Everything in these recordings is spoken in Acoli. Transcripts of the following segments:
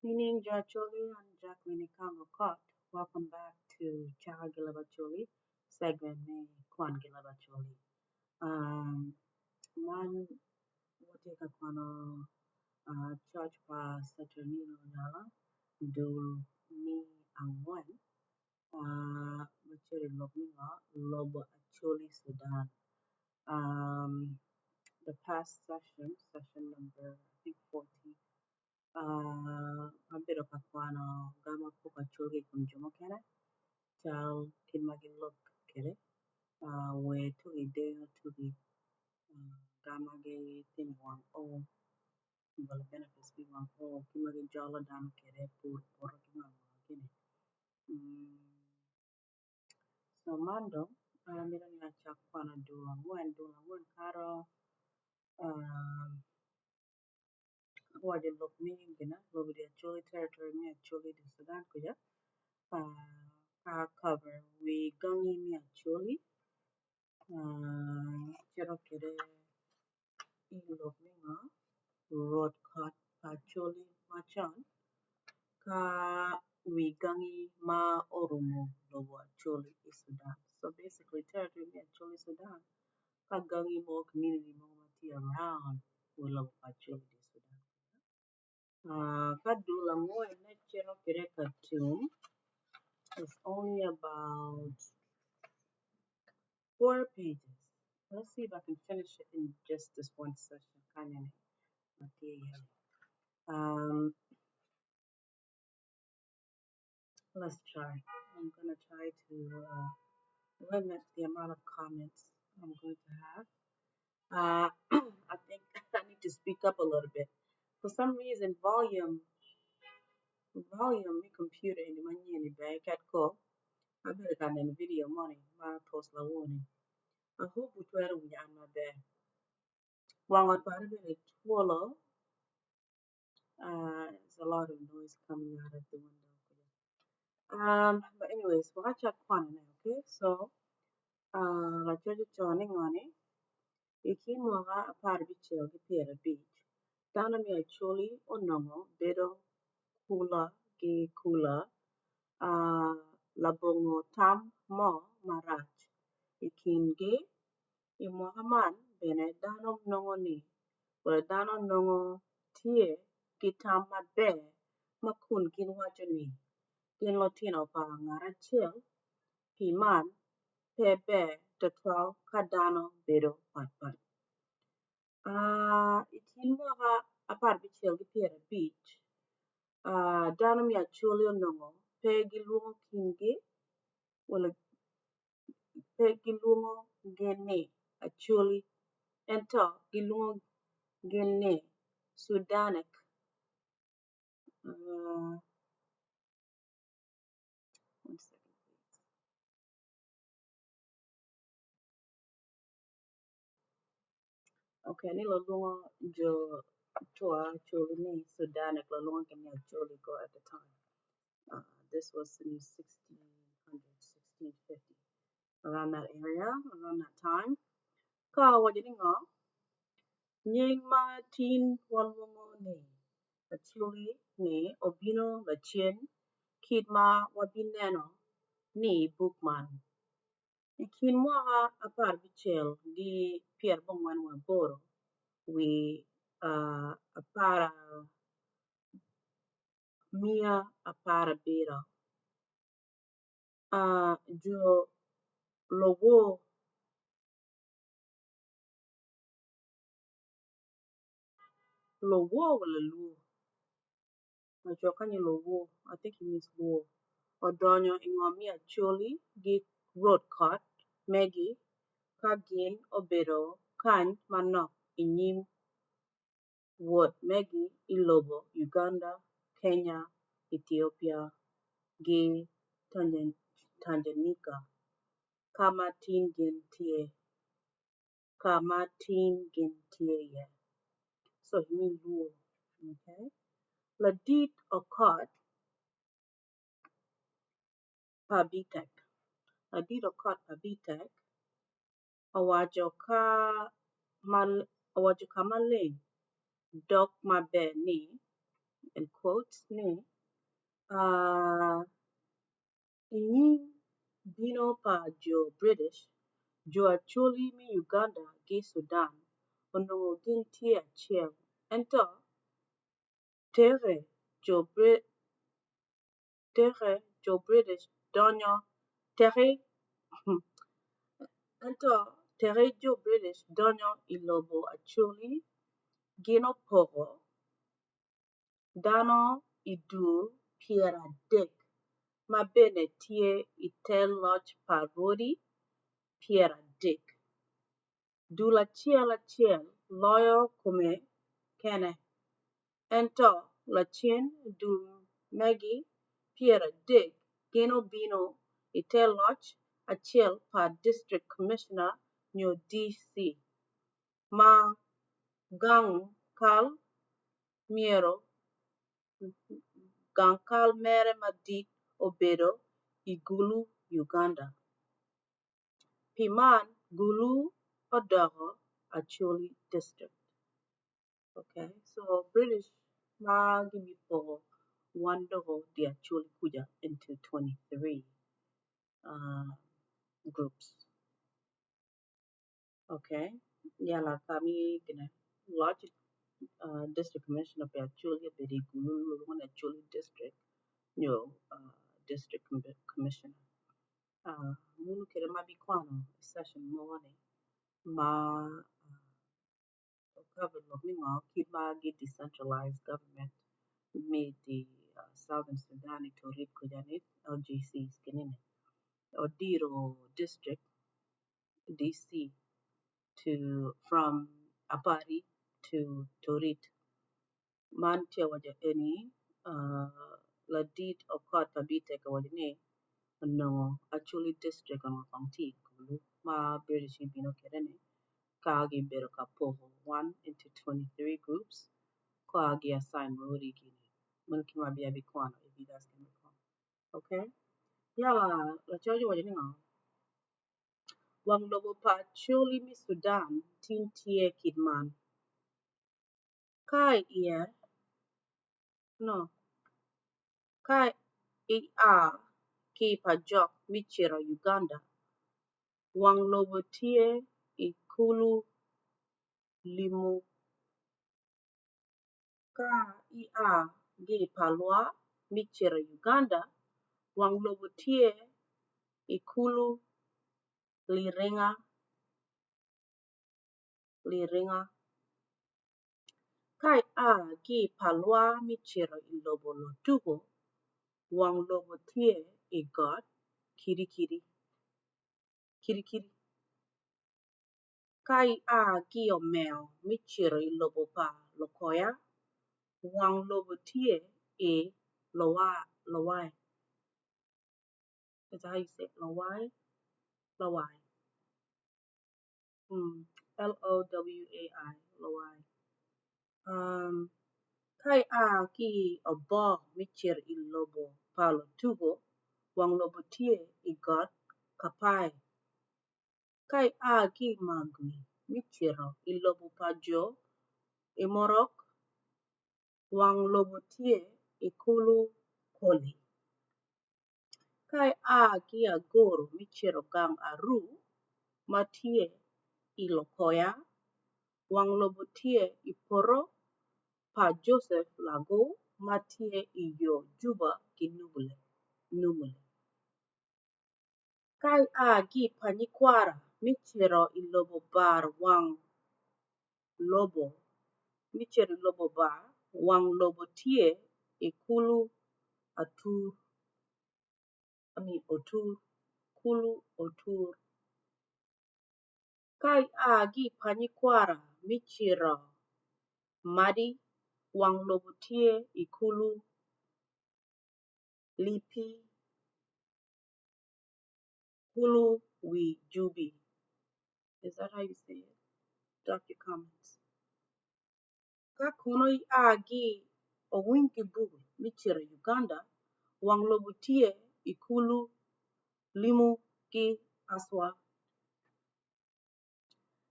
Meaning Acholi and Jacqueline Ikango Kot. Welcome back to Chaka gi Leb Acholi segment me Kwan gi Leb Acholi. Man watye ka kwano coc pa Saturnino Onyango dul me angwen ma tye i lok me ngo lobo Acholi Sudan. The past session, session number I think 14, abedo ka kwano gama poko Acholi i kom jo mukene cal kit ma gilok kwede wer tuko deyo tuko gama gitimo i wang oo kit ma gijolo dano kwede pur poto ki ngo gini. So man dong an amito ni acak kwano dul angwen dul angwen kato owaco lok me gina lobo the Acholi territory me Acholi the Sudan kuca ka cover wi gangi me Acholi cito kwede i lok me ngo rwot kot pa Acholi macon ka wi gangi ma orumo lobo Acholi i Sudan. So basically territory me Acholi Sudan ka gangi mogo community mogo ma tye around wi lobo pa Acholi i Sudan. Ka dul angwen cito kwede ka tum it's only about 4 pages. Let's see if I can finish it in just this one session. Let's try. I'm going to try to limit the amount of comments I'm going to have. I think I need to speak up a little bit. For some reason, volume me computer in my ko abedo ka neno video moni ma post lawoni. I hope wutwero winyo an maber. Wang ot para bene twolo. There's a lot of noise coming out of the window. But anyways, wek acak kwanone, okay? So, lacoc ocoyo ni ngoni i kin mwaka 16 ki 50, dano me Acholi onongo bedo kula ki kula labongo tam mo marac i kingi. I mwaka man bene dano nongo ni dano nongo tye ki tam maber ma kun gin waco ni gin lutino pa ngat acel pi man pe ber tutwal ka dano bedo patpat. I kin mwaka 16 ki 50, dano me Acholi onongo pe gilwongo kingi pe gilwongo gin ni Acholi ento gilwongo gin ni Sudanic. One second, please. Okay, ni lwongo jo cwa Acholi ni Sudanic lwongo gin ni Acholi go at the time. This was in 1600, 1650, around that area, around that time. Ka owaco ni ngo, nying ma tin walwongo ni Acholi ni obino lacen kit ma wabineno ni i buk man. I kin mwaka 16 ki 48 wi 17 jo Luo Luo wala Luo oco kany Luo I think it means Luo odonyo i ngom me Acholi ki rwot kot megi ka gin obedo kany manok i nyim wot megi i lobo Uganda, Kenya, Ethiopia ki Tanganyika ka ma tin gin tye iye. So he mean Luo. Okay. Ladit Okot Pabitek. Ladit Okot Pabitek owaco ka maleng dok maber ni In quotes ni I nyim bino pa jo British, jo Acholi me Uganda ki Sudan onongo gin tye acel ento teke jo British donyo i lobo Acholi gin opoko dano i dul 30 ma bene tye i te loc pa rwodi 30. Dul acel acel loyo kome kene. Ento lacen dul magi 30 gin obino i te loc acel pa District Commissioner nyo DC ma gang kal mere madit obedo i Gulu, Uganda. Pi man Gulu odoko Acholi District. Okay, so British ma gibipoko wan doko the Acholi kuja into 23 groups. Okay, yala kami gine loc district commissioner pe Acholi obedo i Gulu lwongo ni Acholi District nyo district commissioner. Munu kede ma bikwano i session mogo ni ma cover lok ni ngo kit ma gi decentralized government me the Southern Sudan i Torit kuja ni LGCs kinini Odiro district DC to from Apari to Torit. Man tye waco eni ladit Okot Abite ka waco ni onongo Acholi district onongo kong tye i Gulu ma British bino kede ni ka gibedo ka poko 1 into 23 groups ka gi assign rwodi gini. Mun ki ma biya bikwano if you guys can recall. Okay? Yala lacoc owaco ni ngo? Wang lobo pa Acholi me Sudan tin tye kit man. Ka iye no ka ia ki i Pajok me cito Uganda, wang lobo tye i kulu Limu. Ka ia ki i Palwa me cito Uganda, wang lobo tye i kulu Liringa. Liringa. Ka ia ki i Palwa me cito i lobo Lotuko, wang lobo tye i got Kirikiri. Kirikiri. Ka ia ki i Omeo me cito i lobo pa Lokoya, wang lobo tye i Lowai. Is that how you say it? Lowai? Lowai. L-O-W-A-I. Lowai. Ka ia ki i Obor me cito i lobo pa Lotuko, wang lobo tye i got Kapai. Ka ia ki i Magwi me cito i lobo pa jo Imorok, wang lobo tye i kulu Koli. Ka ia ki i Agoro me cito gang Aru ma tye i Lokoya, wang lobo tye i poto pa Joseph Lago ma tye i yo Juba ki Nimule. Ka ia ki i Panyikwara me cito i lobo bar wang lobo me cito i lobo bar wang lobo tye i kulu Atur. I mean Otur. Kulu Otur. Ka ia ki i Panyikwara me cito Madi, wang lobo tye i kulu Lipi. Kulu Wi Jubi. Is that how you say it? Drop your comments. Ka kono ia ki Owiny-Kibul me cito Uganda, wang lobo tye i kulu Limu ki Aswa.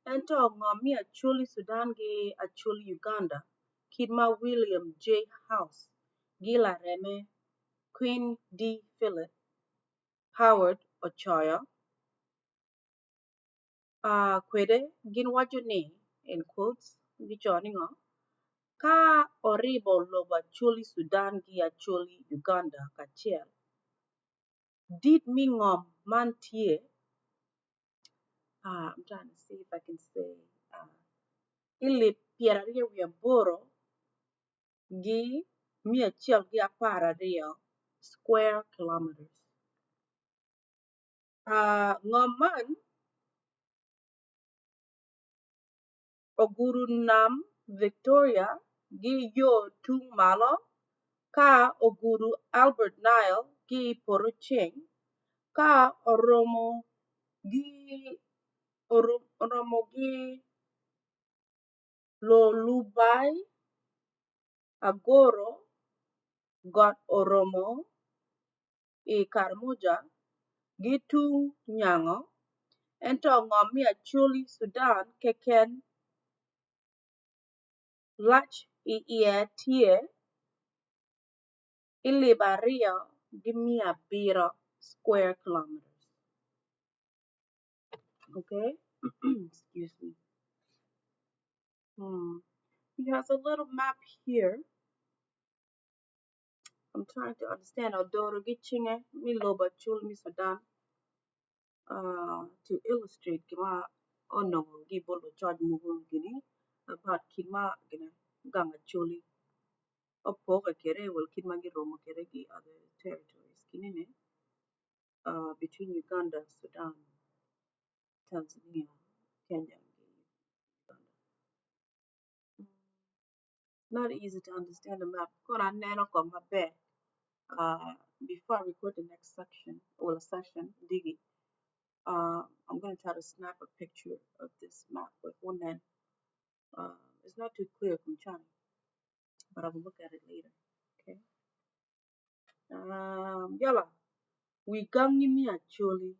Ento ngom me Acholi Sudan ki Acholi Uganda kit ma William J. House ki lareme Quinn D. Philip Howard ocoyo kwede gin waco ni in quotes gicoyo ni ngo ka oribo lobo Acholi Sudan ki Acholi Uganda kacel dit me ngom man tye I'm trying to see if I can say elip 28 gi 112 square kilometers. Ngom man ogudo nam Victoria ki yo tung malo ka ogudo Albert Nile ki poto ceng ka oromo gi Lolubai Agoro got oromo i Karamoja ki tung nyango ento ngom me Acholi Sudan keken lac iye tye 2,700 square kilometers. Okay, excuse me. He has a little map here. I'm trying to understand Odoro gi cinge me lobo Acholi me Sudan to illustrate gima onongo gi bot lucoc mogo gini about kit ma gine gang Acholi opoke kwede wel kit ma giromo kwede ki other territories kinene between Uganda, Sudan, Tanzania, Kenya, Uganda. Not easy to understand the map. Kono aneno kong maber before I record the next section or session, digi. I'm going to try to snap a picture of this map with one hand. It's not too clear from China, but I will look at it later. Okay. Yalla. We gangi mi Acholi.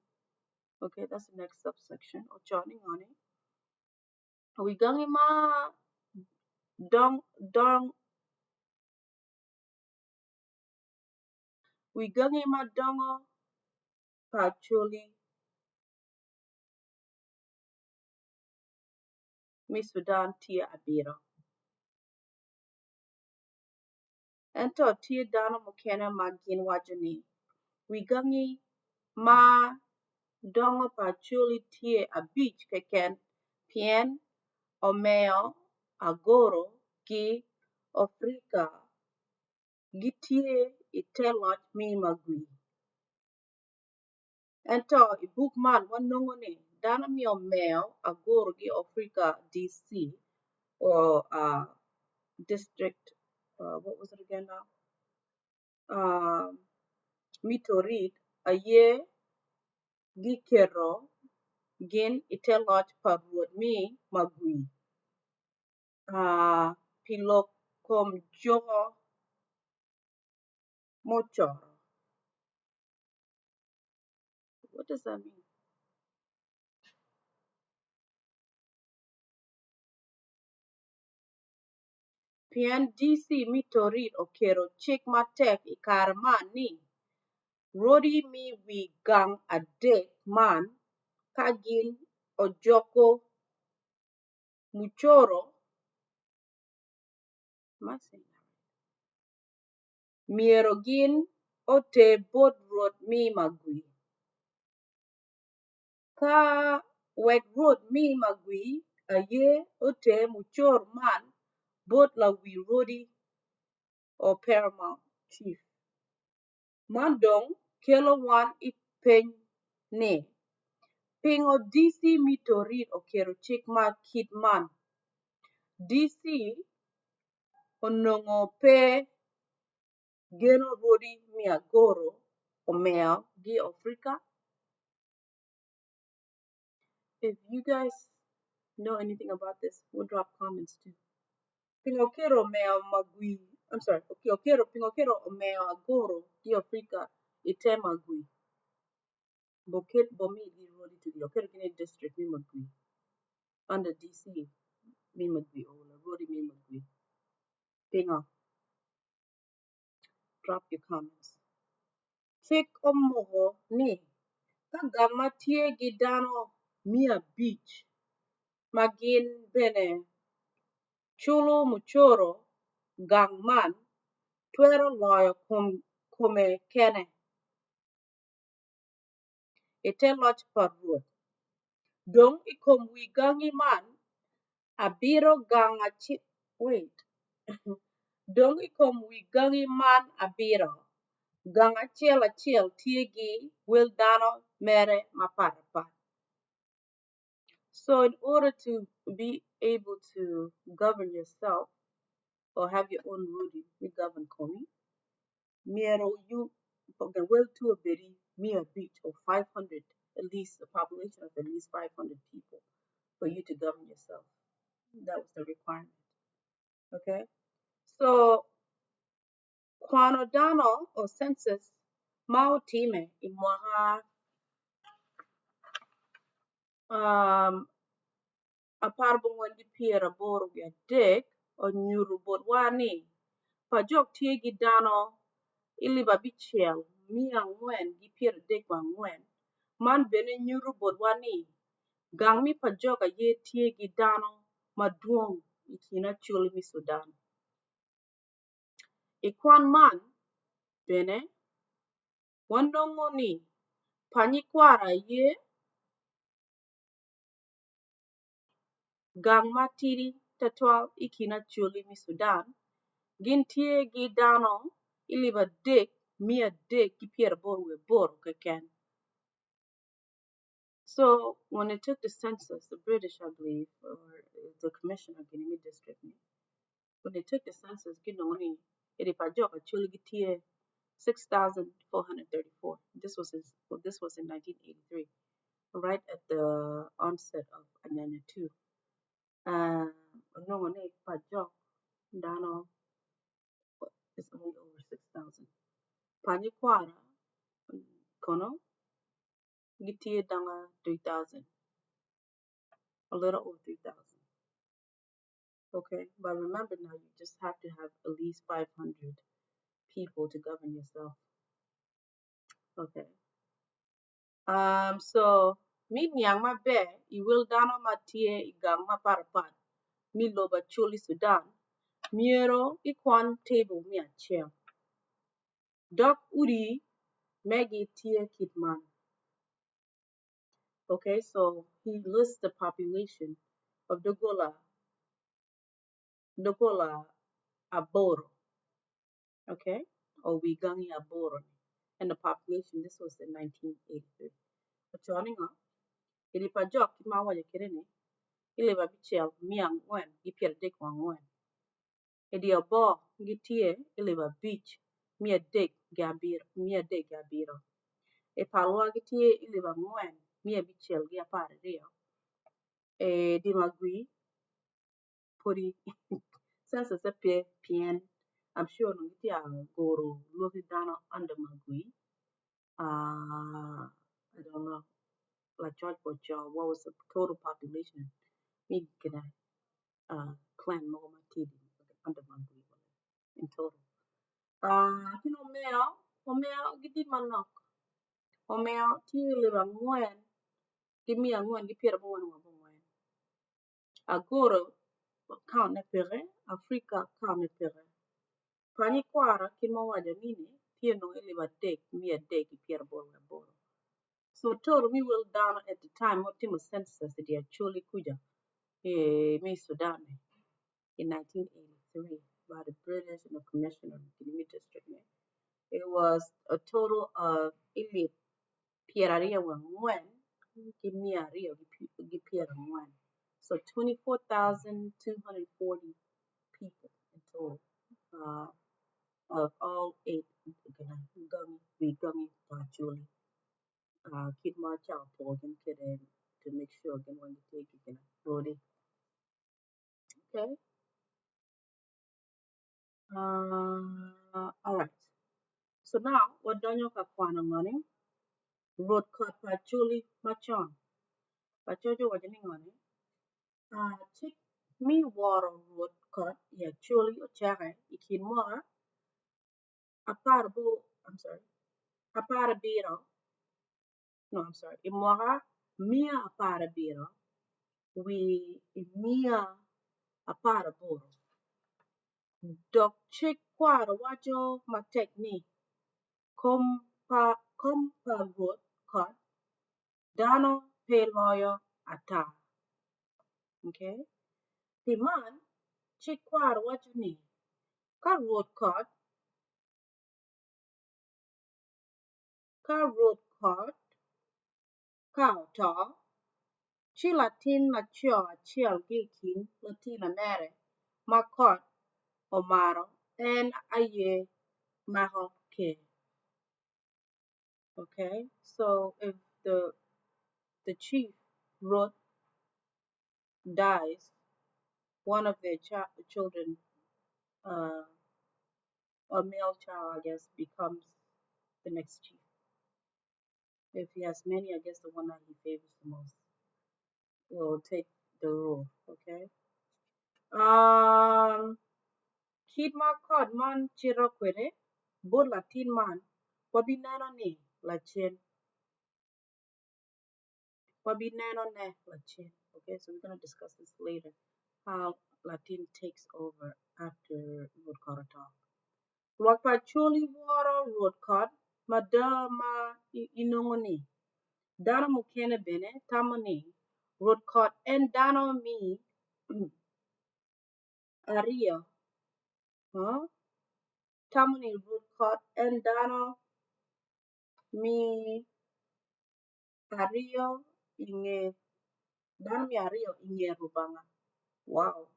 Okay, that's the next subsection. Ochoni ngoni. We gangi ma dong dong. We gangi ma dongo pa Acholi mi Sudan tye abiro. Ento tye dano mukene ma gin waco ni wi gangi ma dongo pa Acholi tye 5 keken pien Omeo, Agoro ki Afrika gitye i te loc me Magwi. Ento i buk man wanongo ni dano me Omeo, Agoro ki Afrika DC or district, what was it again now? Mi Torit aye giketo gin i te loc pa Rwot me Magwi. Pi lok kom jogo mucoro. What does that mean? Pien DC mi Torit oketo cik matek i kare man ni rwodi me wi gang adek man ka gin ojoko mucoro myero gin oter bot Rwot me Magwi. Ka wek Rwot me Magwi aye oter mucoro man bot lawi rwodi or paramount chief. Man dong kelo wan i peny ni, pingo DC mi Torit oketo cik ma kit man? DC onongo pe geno rwodi me Agoro, Omeo ki Afrika? If you guys know anything about this, we'll drop comments too. Pingo oketo Omeo Magwi, I'm sorry, oketo pingo oketo Omeo Agoro ki Afrika i te Magwi? Boket bomi gi rwodi to oketo gin i district me Magwi under DC me Magwi or rwodi me Magwi. Pingo? Drop your comments. Cik omoko ni ka gang ma tye ki dano 500 ma gin bene culo mucoro, gang man twero loyo kome kene i te loc pa Rwot. Dong i kom wi gangi man abiro, gang acel acel tye ki wel dano mere mapatpat. So in order to be able to govern yourself or have your own rudi me govern komi, myero you wel two obedi 500 or 500, at least a population of at least 500 people for you to govern yourself. That was the requirement. Okay? So kwano dano or census ma otime i mwaka 1983 onyuto botwa ni Pajok tye ki dano 5,434. Man bene nyuto botwa ni gang me Pajok aye tye ki dano madwong i kin Acholi me Sudan. I kwan man bene wanongo ni Panyikwara aye gang matidi tutwal i kin Acholi me Sudan. Gin tye ki dano 3,388 keken. So when they took the census, the British, I believe, or the commissioner of Guinea district, when they took the census, ginongo ni edi Pajok Acholi gitye 6,434. This was in 1983, right at the onset of Anyanya 2. Onongo ni Pajok dano is only over 6,000. Panyikwara kono gitye danga 3,000, a little over 3,000. Okay, but remember now, you just have to have at least 500 people to govern yourself. Okay. So mi niang maber i wel dano ma tye i gang mapatpat mi lobo Acholi Sudan myero ikwan table me acel. Dok udi megi tye kit man. Okay, so he lists the population of Dogola Aboro. Okay, or Wigangi Aboro. And the population, this was in 1983. Oconingo, edi Pajok kit ma awaco kwede ni 5,434. Edi Abor gitye 5,307. E Palwa gitye 4,512. E di Magwi podi census pe pien I'm sure onongo gitye a guro lwaki dano under Magwi. I don't know. Lacoc oco what was the total population mi gina clan mogo matidi under Magwi in total. Kino omeo gitye manok. Omeo tye 4,484. Agoro count ne peke, Africa count ne peke. Panyikwara kit ma owaco nini tye onongo 3,388. So total mi wel dano at the time ma otimo census i di Acholi kuca me Sudan in 1983 by the British and the commissioner of the district. It was a total of 24,240. So 24,240 people in total of all 8 gangi wi gangi pa Acholi. Kit ma chako poko gin kwede to make sure gin weng gitye ki gina rodi. Okay. All right. So now wadonyo ka kwano ngoni rwot kot pa Acholi macon. Lacoc owaco ni ngoni cik mi woro rwot kot i Acholi ocake i kin mwaka aparaboro I'm sorry aparabiro no I'm sorry i mwaka miya aparabiro wi miya aparaboro dok cik kwaro waco matek ni kom pa kom pa rwot kot dano pe loyo ata. Okay? Pi man, cik kwaro waco ni ka rwot kot ka rwot kot ka oto, ci latin laco acel ki i kin lutino mere ma kot omaro en aye mako ker. Okay, so if the chief Rwot dies, one of their children, a male child, I guess, becomes the next chief. If he has many, I guess the one that he favors the most will take the role. Okay. Kit ma kot man cito kwede bot latin man wabineno ni lacen. Wabineno ne lacen. Okay, so we're going to discuss this later. How Latin takes over after Rwot kot oto. Lwak pa Acholi woro Rwot kot mada ma inongo ni dano mukene bene tamo ni Rwot kot en dano mi aryo huh? Tamo ni Rwot kot en dano mi aryo inge dano mi aryo inge Rubanga. Wow.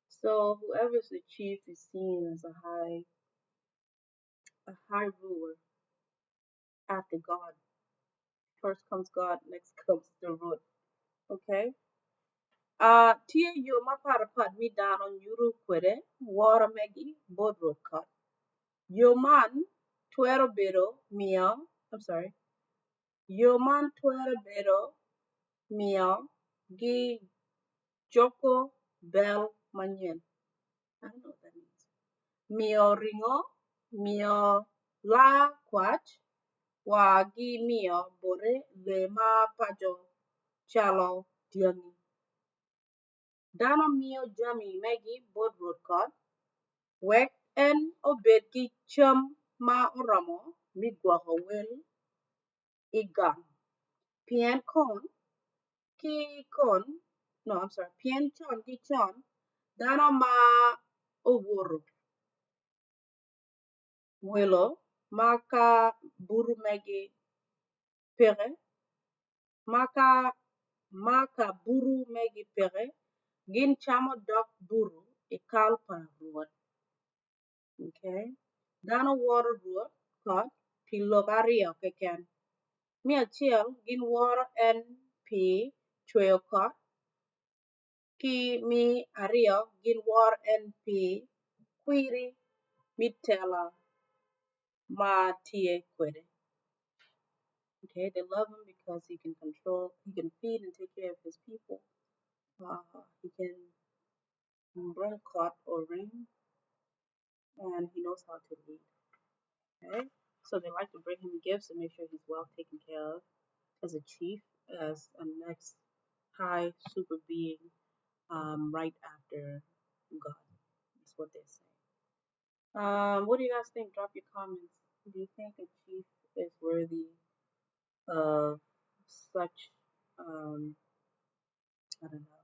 So whoever's the chief is seen as a high ruler after God. First comes God, next comes the Rwot. Okay? Tye yo mapatpat mi dano nyuto kwede woro megi bot Rwot kot. Yo man twero bedo miyo, I'm sorry. Yo man twero bedo miyo gi joko bel manyen. I don't know what that means. Miyo ringo, miyo laa kwac, wa gi miyo bote lee ma paco calo dyangi. Dano miyo jami megi bot Rwot kot wek en obed ki cam ma oromo mi gwoko wel i gang. Pien con ki con no I'm sorry pien con ki con dano ma owoto welo ma ka buto megi peke ma ka buto megi peke gin camo dok buto i kal pa Rwot. Okay? Dano woro Rwot kot pi lok aryo keken. Me acel gin woro en pi cweyo kot ki me aryo gin woro en pi kwiri mi tela ma tye kwede. Okay, they love him because he can control, he can feed and take care of his people. He can bring kot or rain, and he knows how to lead. Okay, so they like to bring him gifts and make sure he's well taken care of as a chief, as a next high super being, right after God. That's what they say. What do you guys think? Drop your comments. Do you think a chief is worthy of such, I don't know,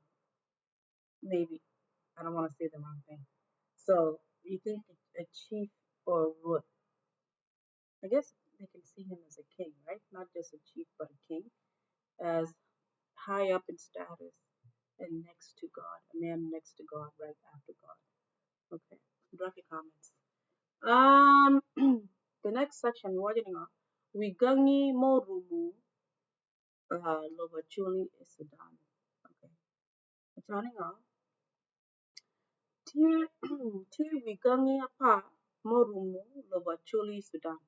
maybe, I don't want to say the wrong thing. So, you think a chief or Rwot, I guess they can see him as a king, right? Not just a chief, but a king, as high up in status and next to God, a man next to God, right after God. Okay, drop your comments. The next section, Wi gangi murumo lobo Acholi i Sudan. Okay. Turning Tye tye wi gangi apar murumo lobo Acholi i Sudan.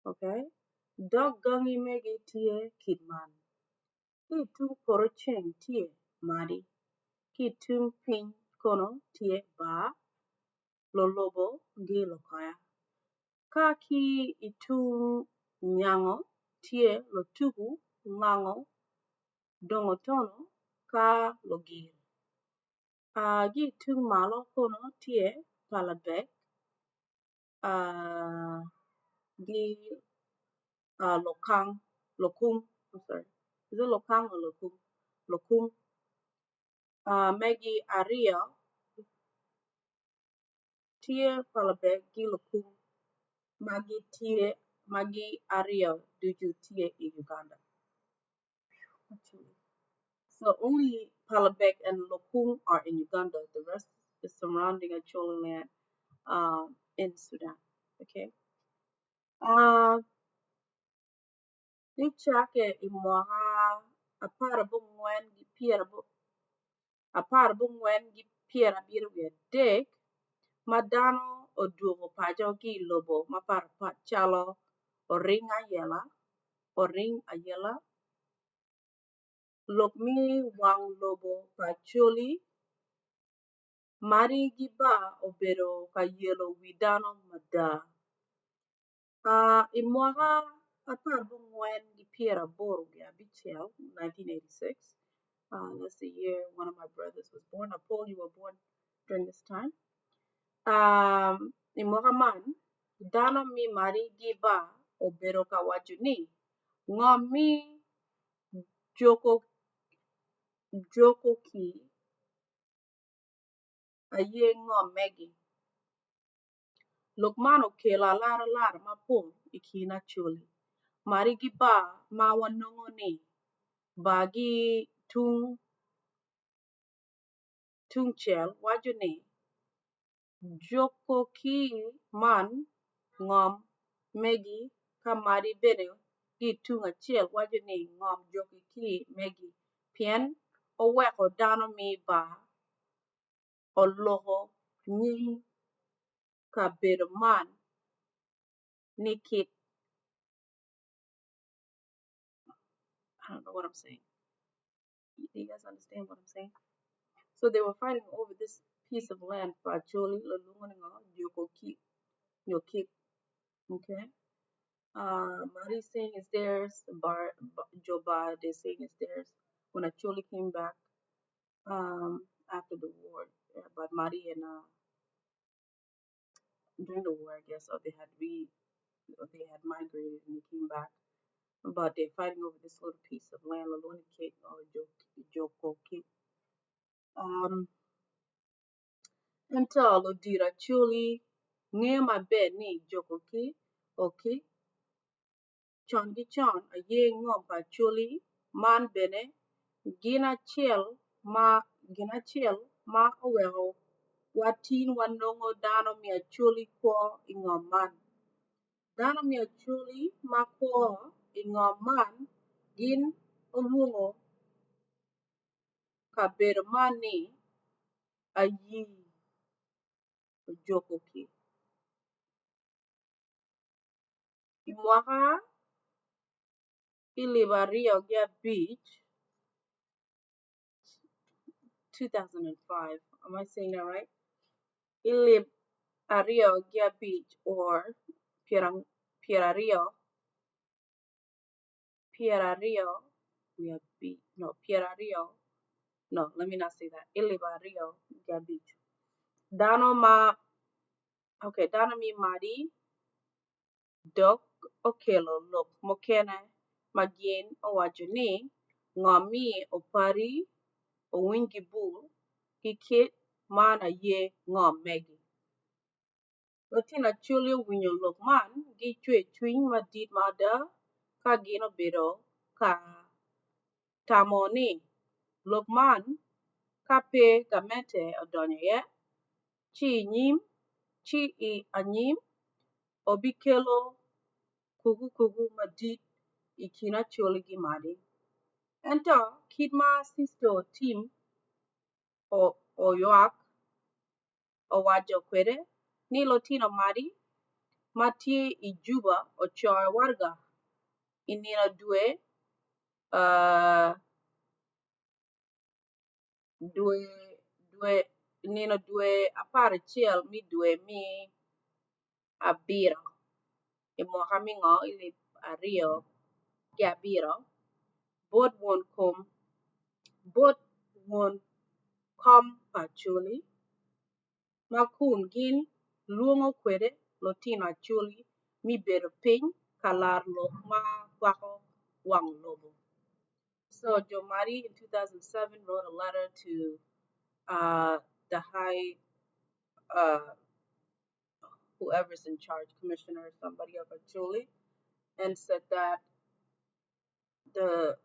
Okay. Dok gangi megi tye kit man. Ki tung poto ceng tye Madi. Ki tung piny kono tye bar, Lolobo ki Lokoya. Ka ki i tung nyango tye Lotuku, Lango, Dongo Tono ka Logir. Ki i tung malo kono tye Palabek ki Lokang Lokung sorry is it Lokang or Lokung? Lokung megi aryo tye Palabek ki Lokung ma gitye magi aryo ducu tye i Uganda. So only Palabek and Lokung are in Uganda. The rest is surrounding Acholi land in Sudan. Okay. Nicake i mwaka 1973 ma dano odwogo paco ki i lobo mapatpat calo Oring Ayela, lok me wang lobo pa Acholi, Madi ki bar obedo ka yelo wi dano mada. I mwaka 1986, 1986, that's the year one of my brothers was born. Paul, you were born during this time. I mwaka man, dano me Madi ki bar obedo ka waco ni ngom me Jokoki aye ngom megi. Lok man okelo alaralara mapol i kin Acholi. Madi ki bar ma wanongo ni bar ki tungcel waco ni Jokoki man ngom megi ka Madi bene ki tung acel waco ni ngom Jokoki megi pien oweko dano me bar oloko nying kabedo man ni kit. I don't know what I'm saying. Do you guys understand what I'm saying? So they were fighting over this piece of land for Acholi, Jokoki, Nyokik. Okay. Madi saying it's theirs. Bar, Joba, they're saying it's theirs. When Acholi came back after the war, but Madi and during the war, I guess, or they had migrated and they came back. But they're fighting over this little piece of land, Loloni Kik or Joko Kik. Ento ludito Acholi ngeyo maber ni Jokoki Okik con ki con aye ngom pa Acholi man bene gin acel ma oweko watin wanongo dano me Acholi kwo i ngom man. Dano me Acholi ma kwo i ngom man gin olwongo kabedo man ni Ayii Ojokoki. I mwaka 2005, 2005, am I saying that right? 2005 or Pierario, Pierario, no, Pierario, no, let me not say that. 2005. Dano ma, okay, dano mi Madi dok okelo lok mukene ma gin owaco ni ngom mi Opari Owiny-Gibul ki kit man aye ngom megi. Lutino Acholi owinyo lok man ki cwercwiny madit mada ka gin obedo ka tamo ni lok man ka pe gamente odonyo iye ci i anyim obikelo kukukuku madit i kin Acholi ki Madi. Ento kit ma Sisto Tim Oywak owaco kwede ni lutino Madi ma tye i Juba ocoyo waraga i nino dwe Nino dwe 11 me dwe me abiro i mwaka me ngo alip 2007 bot won kom pa Acholi ma kun gin lwongo kwede lutino Acholi me bedo piny ka laro lok ma kwako wang lobo. So Jo Madi in 2007 wrote a letter to the high whoever's in charge, commissioner, somebody of Acholi, and said that the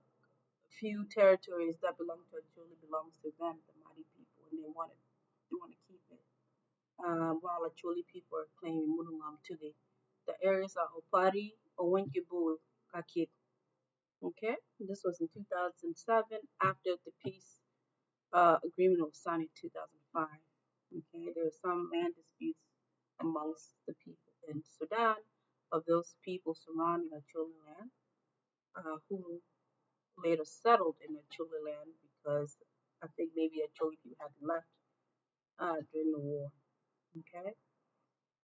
few territories that belong to Acholi belongs to them, the Madi people, and they want to keep it. While Acholi people are claiming Mulungam Tugi. The areas are Opari, Owenkibul, Kakit. Okay, this was in 2007 after the peace agreement was signed in 2005. Okay, there were some land disputes amongst the people in Sudan of those people surrounding Acholi land who later settled in Acholi land because I think maybe Acholi people had left during the war. Okay.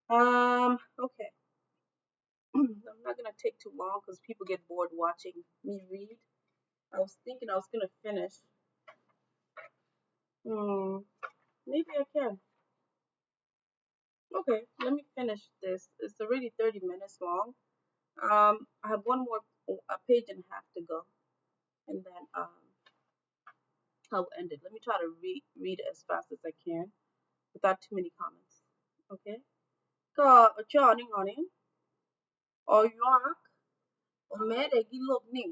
Okay. I'm not gonna take too long because people get bored watching me read. I was thinking I was gonna finish. Maybe I can. Okay, let me finish this. It's already 30 minutes long. I have one more, a page and a half to go, and then I'll end it. Let me try to read it as fast as I can without too many comments. Okay. Ka ocho ni ngoni oywak omede gi lok ni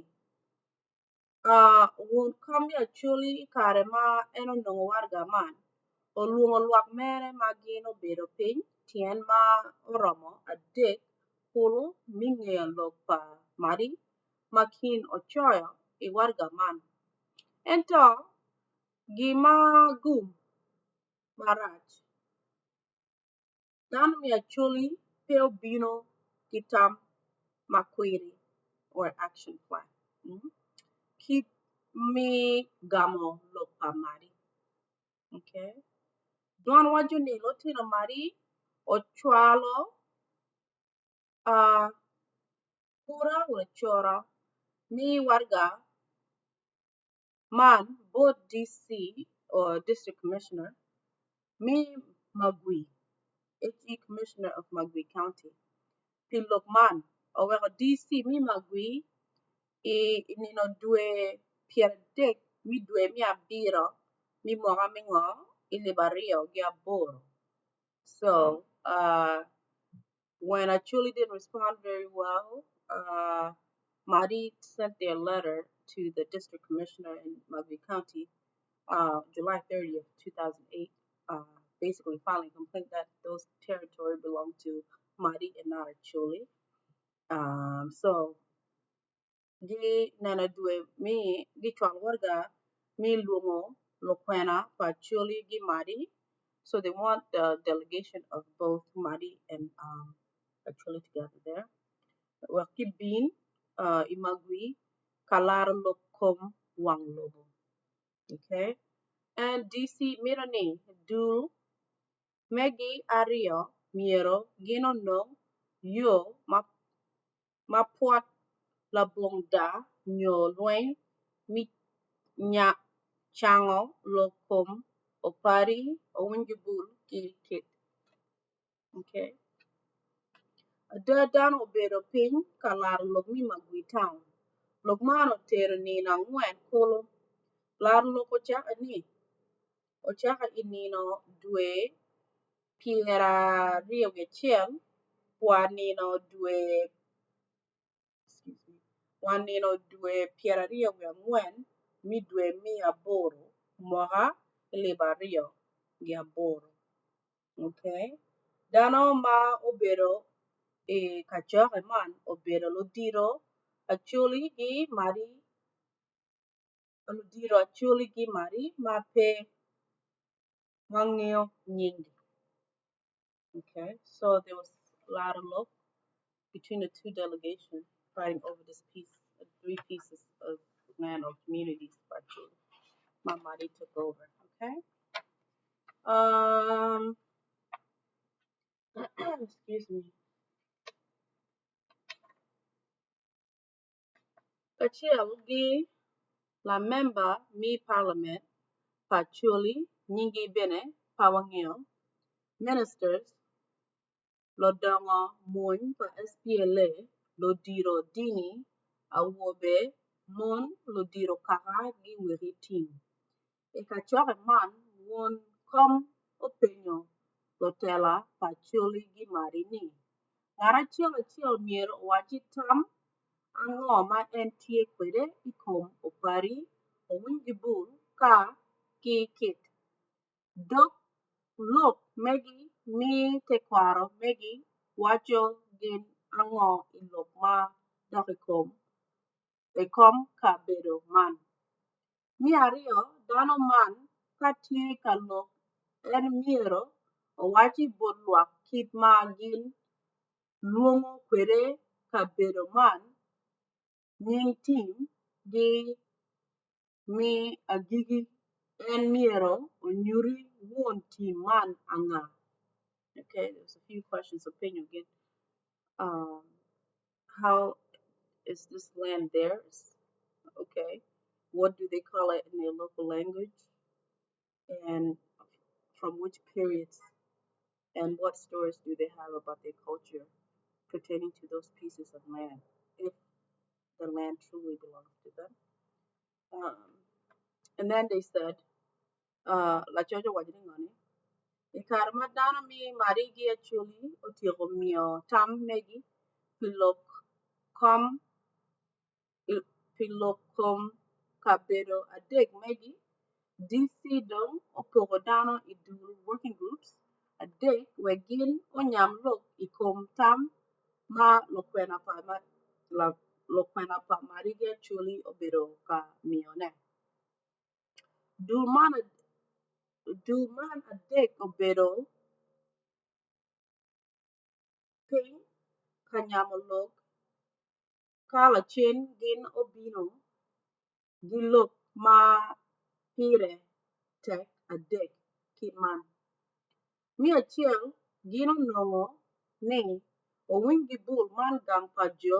won kom me Acholi i kare ma en onongo waraga man olwongo lwak mere ma gin obedo piny tyen ma oromo adek kulu me ngeyo lok pa Madi ma kin ocoyo i waraga man. Ento gima gum marac dano me Acholi pe obino ki tam ma kwiri or action plan. Kit me gamo lok pa Madi. Okay. Dwan waco ni lutino Madi ocwalo kura coro me waraga man bot DC or District Commissioner me Magwi, HE Commissioner of Magwi County. Pi lok man oweko DC me Magwi i nino dwe 30 me dwe me abiro me mwaka me ngo 2008. So when Acholi didn't respond very well, Madi sent their letter to the district commissioner in Magwi County, July 30th, 2008, basically filing a complaint that those territory belonged to Madi and not Acholi. So gi neno dwe mi gi cwalo waraga mi lwongo lukwena pa Acholi gi Madi. So they want the delegation of both Madi and Acholi together there. Wek gibin i Magwi ka laro lok kom wang lobo. Okay. And DC mito ni dul megi aryo myero gin onong yo ma pwot labongo daa nyo lweny me cango lok kom Opari, Owiny-Bul ki Kit. Okay. Ada dano obedo piny ka laro lok me Magwi town. Lok man otero nino angwen kulu. Laro lok ocake i nino dwe 21 wa nino dwe 24 me dwe me aboro mwaka 2008. Okay. Dano ma obedo i kacokke man obedo ludito Acholi gi Madi ludito Acholi gi Madi ma pe wangeyo nyinggi. Okay, so there was a lot of lok between the two delegations fighting over this piece, three pieces of land or communities actually. Ma Madi took over. Okay. Excuse me. Kacel ki lamemba me Parliament pa Acholi nyinge bene pe wangeyo, ministers, ludongo mony pa SPLA, ludito dini, awobe, mon, ludito kaka ki wegi tim. I kacokke man won kom openyo lutela pa Acoli ki Madi ni ngat acel acel myero owaci tam ango ma en tye kwede i kom Opari, Owiny-Gibol ka ki kit dok lok megi me tekwaro megi waco gin ango i lok ma dok i kom kabedo man. Me aryo dano man ka tye ka lok en myero owaci bot lwak kit ma gin lwongo kwede kabedo man, nying tim gi me agiki en myero onyuti won tim man anga. Okay, there's a few questions opinion again. How is this land theirs? Okay, what do they call it in their local language? And from which periods and what stories do they have about their culture pertaining to those pieces of land, if the land truly belongs to them? And then they said, Lacoco owaco ni ngo ni, i kare ma dano me Madi ki Acholi otyeko miyo tam megi pi lok kom kabedo adek magi, DC dong opoko dano i dul (working groups) adek wek gin onyam lok i kom tam ma lukwena pa Madi ki Acholi obedo ka miyone. Dul man adek obedo piny ka nyamo lok ka lacen gin obino ki lok ma pire tek adek kit man. Me acel gin onongo ni Owiny-Gibol man gang pa jo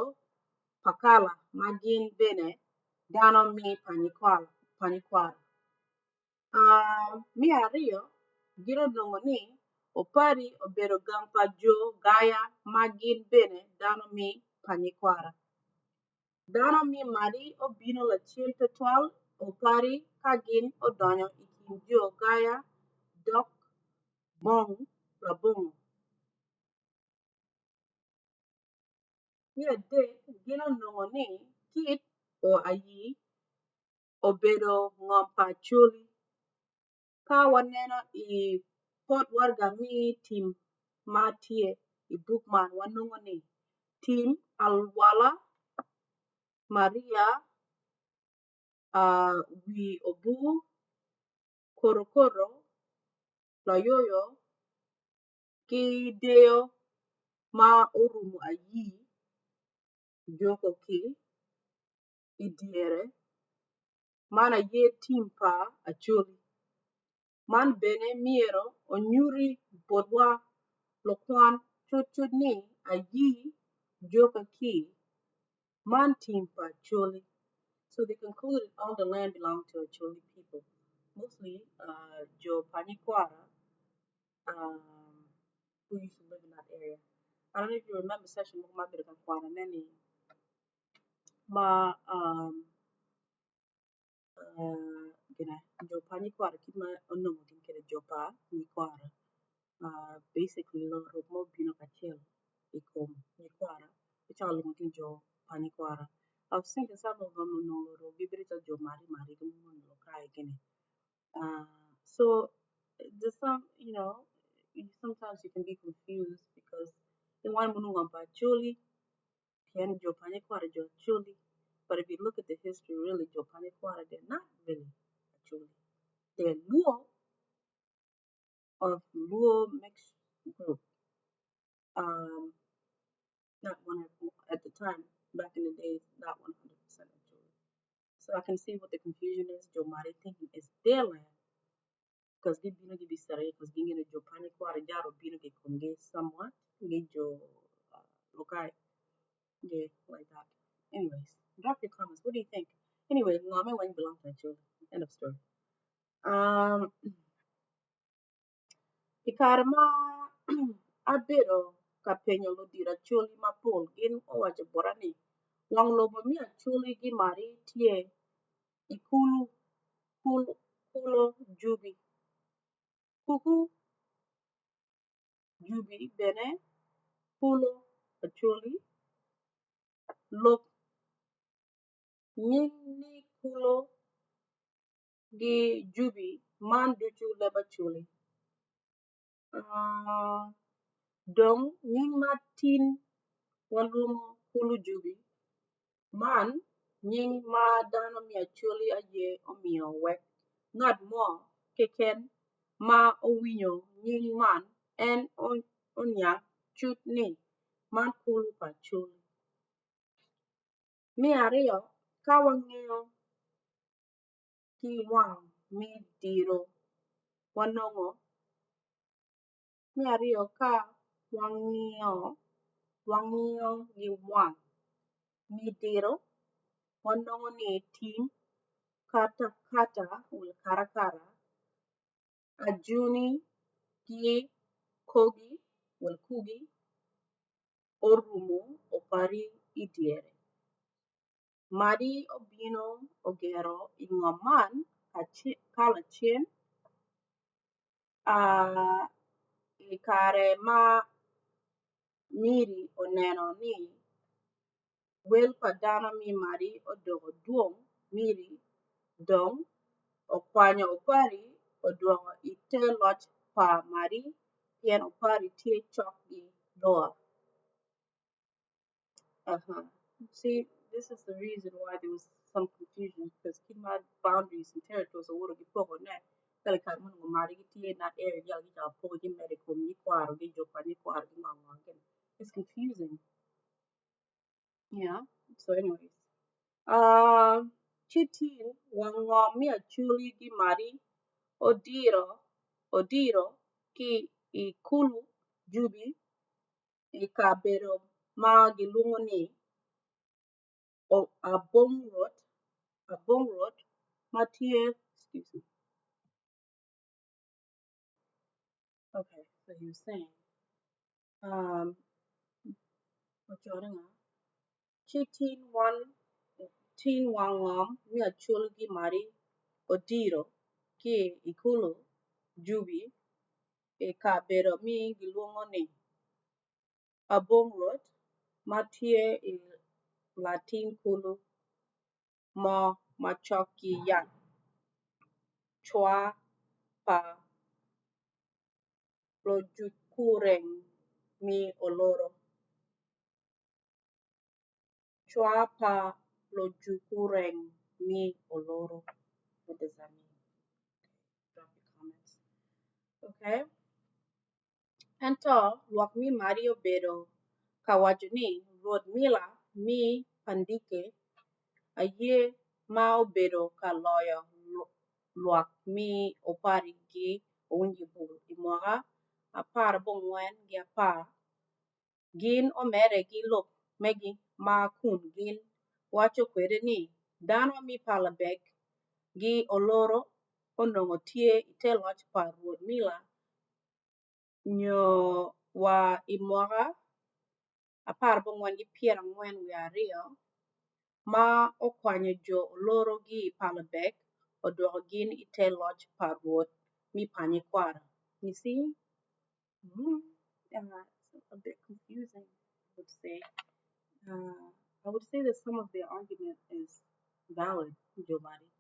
Pakala ma gin bene dano me Panyikwara. Me aryo gin onongo ni Opari obedo gang pa jo Gaya ma gin bene dano me Panyikwara. Dano me Madi obino lacen tutwal Opari ka gin odonyo i kin jo Gaya dok bong labongo. Me adek gin onongo ni Kit Ayi obedo ngom pa Acholi. Ka waneno i pot waraga me tim ma tye i buk man wanongo ni tim Alwala, Maria, Wi Obur, Korokoro, Layoyo ki deyo ma orumo ayi joko ki i dyere man aye tim pa Acholi. Man bene myero onyuti botwa lukwan cutcut ni ayi joko ki man tim pa Acholi. So they concluded all the land belonged to Acholi people, mostly Jo Panyikwara, who used to live in that area. I don't know if you remember session mogo ma abedo ka kwanone ni ma gina jo Panyikwara kit ma onongo gin kwede jo pa Nyikwara. Basically lorok ma obino kacel i kom Nyikwara ecako lwongo ni jo pa Nyikwara. I was thinking some of them onongo lorok gibedo calo jo Madi Madi gin kai gini. So there's some, sometimes you can be confused because in one munungo pa Acholi, pien jo Panyikwara jo Acholi. But if you look at the history, really, jo Panyikwara, they're not really Acholi. They're Luo of Luo mixed group. Not one at the time, back in the days, not 100% Acholi. So I can see what the confusion is. Jo Madi thinking it's their land. Because gibino gibicito because gingene jo Panyikwara jaro obino ki i komgi somewhat gi jo Lukai yeah, like that. Anyways, drop your comments. What do you think? Anyway, ngome weng belong to Acholi. End of story. I kare ma abedo ka penyo ludito Acholi mapol, gin owaco bota ni wang lobo me Acholi ki Madi tye i kulu Jubi. Kuku Jubi bene kulu Acholi. Lok nying ni kulu gi Jubi man ducu leb Acholi. Dong nying ma tin walwongo kulu Jubi man nying ma dano me Acholi aye omio wek ngat mo keken ma owinyo nying man en oniang cut ni man kulu pa Acholi. Me aryo, ka wangiyo ki wang me diro wanongo Me aryo, ka wangiyo ki wang me diro wanongo ni tim Katakata/Karakara, Ajuni ki Kogi orumo Opari i dyere. Madi obino ogero i ngom man ka lacen i kare ma Miri oneno ni wel pa dano me Madi odoko dwong Miri dong okwanyo Opari odwoko i te loc pa Madi pien Opari tye cok ki Lua. See, this is the reason why there was some confusion because kit ma boundaries and territories owoto ki poko ne kala i kare ma onongo Madi gitye in that area gicako poko gimedo i kom nyikwaro gi jo pa nyikwaro gi ngo ngo gini. It's confusing. Yeah. So anyways. Ci tin wang ngom me Acholi gi Madi odiro ki i kulu Jubi i kabedo ma gilwongo ni Abongrot ma tye excuse me. Okay, so he was saying ci tin wang ngom me Acholi gi Madi odiro ki i kulu Jubi i kabedo ma gilwongo ni Abongrot ma tye i latin kulu mo macok ki yat cwa pa Lojukureng me Oloro. Cwa pa Lojukureng me Oloro. What does that mean? Drop your comments. Okay. Ento lwak me Madi obedo ka waco ni Rwot Mila me Pandike aye ma obedo ka loyo lwak me Opari ki Owiny-Bol i mwaka 1910. Gin omedde ki lok megi ma kun gin waco kwede ni dano me Palabek ki Oloro onongo tye i te loc pa Rwot Mila nio wa i mwaka 1942 ma okwanyo jo Oloro ki i Palabek odwoko gin i te loc pa Rwot me Panyikwara. You see? Yeah, it's a bit confusing, I would say. I would say that some of the argument is valid, Giovanni,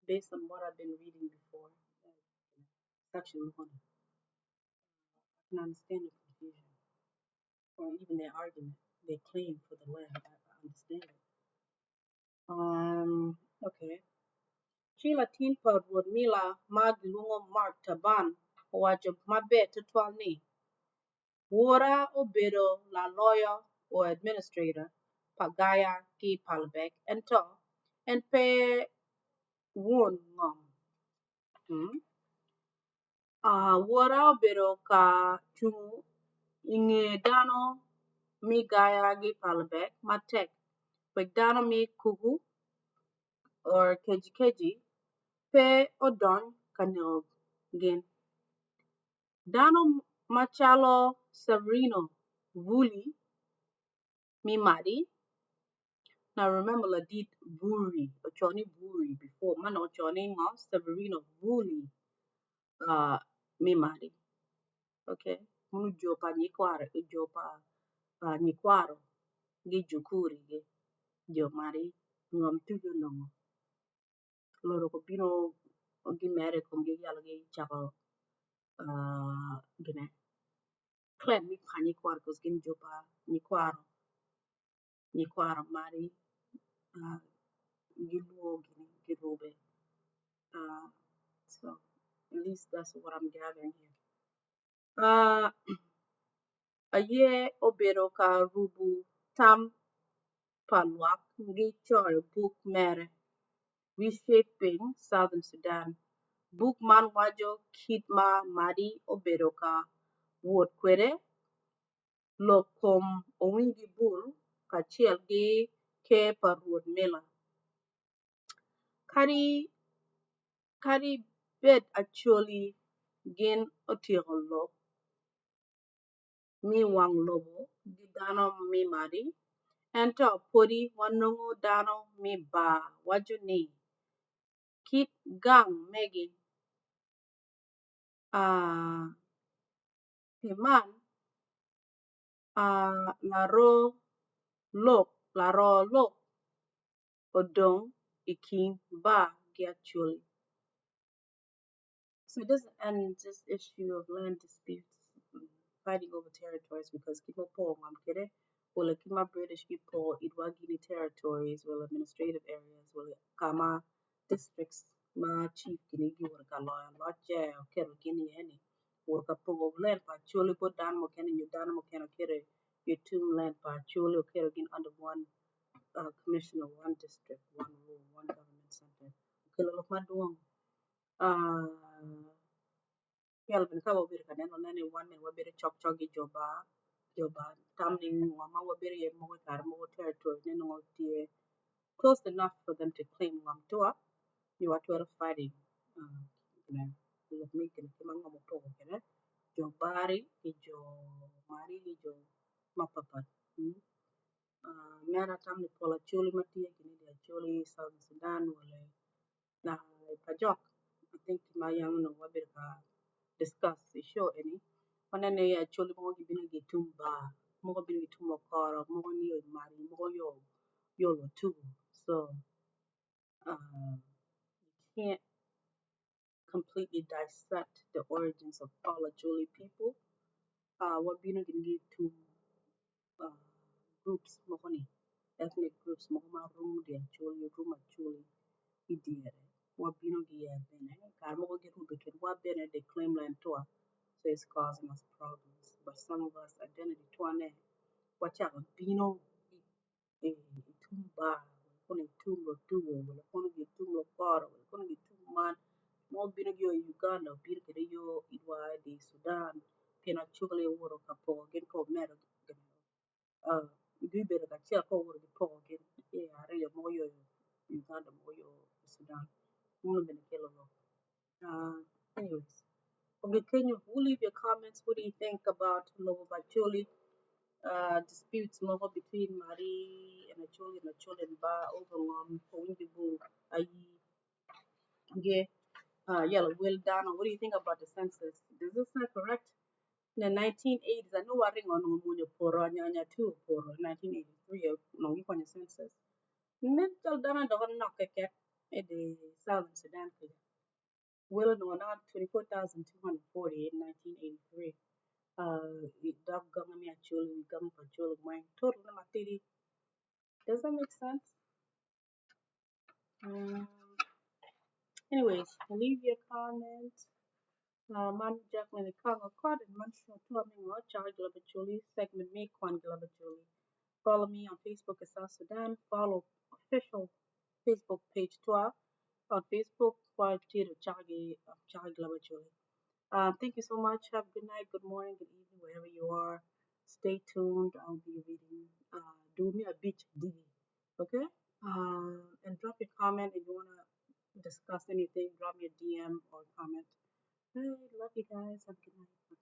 based on what I've been reading before. Section 1. I can understand the confusion or even their argument, their claim for the land. I understand it. Okay. Ci latin pa Rwot Mila ma gilwongo Mark Taban owaco maber tutwal ni, Wora obedo laloyo (administrator) pa Gaya ki Palabek ento en pe won ngom. Wora obedo ka cungo i nge dano me Gaya ki Palabek matek wek dano me Kuku or Kejikeji pe odony ka neko gin. Dano macalo Severino Vuli me Madi. Now remember ladit Vuri, oco ni Vuri before, man oco ni ngo Severino Vuli me Madi. Okay, munu jo pa nyikwaro, jo pa nyikwaro gi jukuri gi jo Madi ngom tugi onongo. Loro obino gimere i komgi yalo gicako gine clan me pa nyikwaro because gin jo pa nyikwaro, nyikwaro Madi giluo gini girube. So at least that's what I'm gathering here. Aye obedo ka rubo tam pa lwak gi coyo buk mere Reshaping Southern Sudan. Buk man waco kit ma Madi obedo ka wot kwede lok kom Owiny Bul kacel ki ker pa Rwot Miller. Kadi bed Acholi gin otyeko lok me wang lobo ki dano me Madi, ento pwodi wanongo dano me bar waco ni kit gang megi. Pi man, laro lok odong i kin bar ki Acholi. So it doesn't end this issue of land disputes, fighting over territories, because people po ngom kede, wala kima British people idwa gini territories, wala administrative areas, wala kama districts ma chief gini giwor ka loyo loce oketo gini eni wor ka pogo land pa Acholi bot dano mukene nyo dano mukene oketo itum land pa Acholi oketo gin under one commissioner, one district, one rule, one government center. Okelo lok madwong. Kelvin ka wabedo ka neno nene wan bene wabedo cok cok ki jo bar, jo bar tam ni ngo ma wabedo iye mogo i kare mogo territory ne nongo tye close enough for them to claim ngom tua ni watwero fighting lok me gin ma ngom opoko kwede jo bari ki jo mari ki jo mapapat. Mera tam ni pol Acholi ma tye gini di Acholi Southern Sudan wala na pajok. I think ma yang onongo wabedo ka discuss i show eni waneno ni Acholi mogo gibino ki tung bar, mogo bino ki tung okoro, mogo ni yo Madi, mogo yo Lutugu. So you can't completely dissect the origins of all Acholi people. Wabino gin ki tung groups mogo ni ethnic groups mogo ma rum di Acholi, rum Acholi i dyere. Wabino ki iye bene. Kare mogo girube kedwa bene they claim land tua, so it's causing us problems. But some of us identity tua ne wachako bino i tung bar, kono i tung Lutugu, wala kono i tung Lukoro, wala kono i tung man. Mogo bino ki yo i Uganda, obino kede yo idwa di Sudan, pien Acholi owoto ka poko gin ka omedo gibedo kacel ka owoto ki poko gin i aryo mogo yo Uganda mogo yo Sudan. Munu bene kelo lok. Anyways, okay, can you leave your comments? What do you think about Lobo pa Acholi disputes mogo between Madi and Acholi and Ba over ngom Owiny Bul ayi ge yellow will down. What do you think about the census? Is this not correct? In the 1980s, I know what ring on Munyo Poro Nyanya too Poro 1983 no you on census. Nel dana dogon knock at the Southern Sudan. Well, no, not 24,240 in 1983. Dog gong mi actually gong pa choli wang total na matidi. Does that make sense? Anyways, leave your comments. Man Jacqueline Congo Cod and Man Shotua Mingo Charge Glabachuli segment me Kwan Glabachuli. Follow me on Facebook at South Sudan. Follow official Facebook page Twa on Facebook Kwa Tito Chagi Chagi Glabachuli. Thank you so much. Have a good night, good morning, good evening, wherever you are. Stay tuned. I'll be reading Do Me a Beach DV. Okay? And drop your comment if you want to discuss anything. Drop me a DM or comment. All right. Love you guys. Have a good night. Bye.